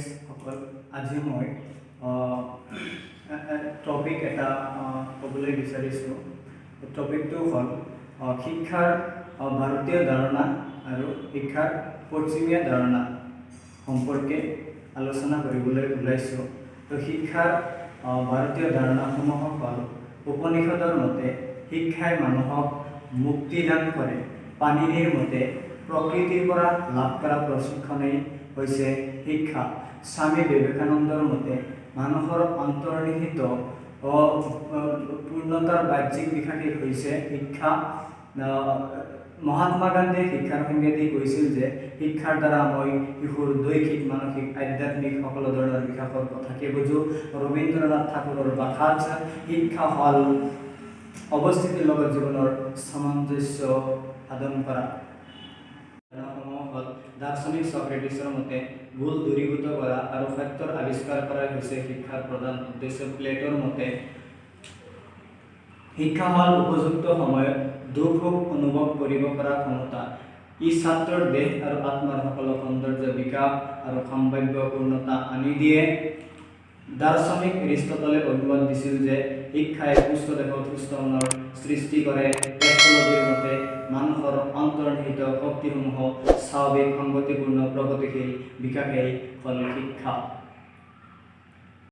ষ্টুডেণ্টছসকল, আজি মই টপিক এটা ক'বলৈ বিচাৰিছোঁ। টপিকটো হ'ল শিক্ষাৰ ভাৰতীয় ধাৰণা আৰু শিক্ষাৰ পশ্চিমীয়া ধাৰণা সম্পৰ্কে আলোচনা কৰিবলৈ ওলাইছোঁ। তো শিক্ষাৰ ভাৰতীয় ধাৰণাসমূহ হ'ল, উপনিষদৰ মতে শিক্ষাই মানুহক মুক্তিদান কৰে। পাণিনিৰ মতে প্ৰকৃতিৰ পৰা লাভ কৰা প্ৰশিক্ষণেই হৈছে শিক্ষা। স্বামী বিবেকানন্দৰ মতে মানুহৰ অন্তৰ্নিহিত পূৰ্ণতাৰ বাহ্যিক বিকাশেই হৈছে শিক্ষা। মহাত্মা গান্ধীয়ে শিক্ষাৰ সংজ্ঞা দি কৈছিল যে শিক্ষাৰ দ্বাৰা মই শিশুৰ দৈহিক, মানসিক, আধ্যাত্মিক সকলো ধৰণৰ বিকাশৰ কথাকে বুজো। ৰবীন্দ্ৰনাথ ঠাকুৰৰ ভাষাত শিক্ষা হ'ল অৱস্থিতিৰ লগত জীৱনৰ সামঞ্জস্য সাধন কৰা। ধাৰণাসমূহ হ'ল, দাৰ্শনিক চক্ৰেটিছৰ মতে ভুল দূৰীভূত কৰা আৰু সত্যৰ আৱিষ্কাৰ কৰাই হৈছে শিক্ষাৰ প্ৰধান উদ্দেশ্য। প্লেটোৰ মতে শিক্ষা হ'ল উপযুক্ত সময়ত দুখ সুখ অনুভৱ কৰিব পৰা ক্ষমতা। ই ছাত্ৰৰ দেহ আৰু আত্মাৰ সকলো সৌন্দৰ্য বিকাশ আৰু সম্ভাৱ্য পূৰ্ণতা আনি দিয়ে। দাৰ্শনিক এৰিষ্টটলে অভিমত দিছিল যে শিক্ষাই সুস্থ দেহত সুস্থ মনৰ সৃষ্টি কৰে। পেষ্টালজিৰ মতে মানুহৰ অন্তৰ্নিহিত শক্তিসমূহ স্বাভাৱিক, সংগতিপূৰ্ণ, প্ৰগতিশীল বিকাশেই হ'ল শিক্ষা।